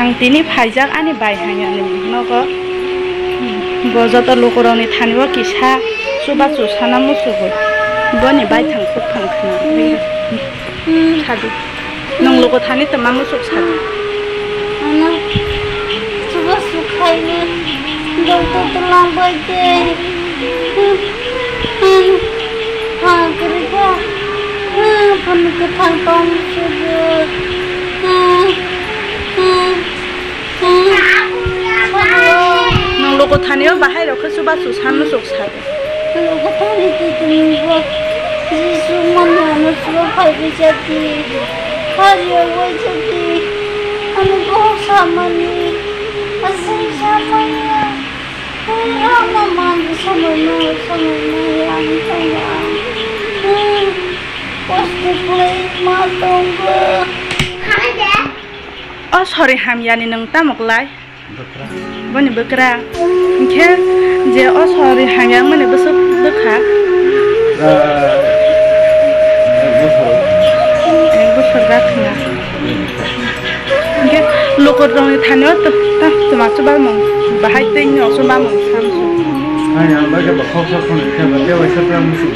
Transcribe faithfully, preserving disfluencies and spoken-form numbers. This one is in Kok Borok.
Ang tini phaijak ani bai hamya ni nogo. Bo joto lukurokni thani o kisa chubachu sana musugo. Boni baithang khukphang khna. Sadi. Nwng luku thani twma musuk sadi. Ano chubachu khaini. Doktor twlang bai de. Ha, kwrwi kha. Ha, phano kwthang tong sugo. Ha, ha, ha. Nwng luku thani o bahai rok khe chubachu san muchuk sadi. Luku thani twi twi bo Jisu mani ano chuba phai bai jadi. Hari o bai jadi. Ano bohok samani. Asai samani. O sori hamyani nwng tamo klai? Boni bwkra. Hinkhe je o sori hamya wngmani bwswk bwkha? Ek bosor jak khna. Hinkhe lukurokni thani o tw-, tw-, twma chubamung bahai tei nok chubamung samsung. Hai, ang bagwi bo khoksa phone khe ba tei waisa tei ang muchung.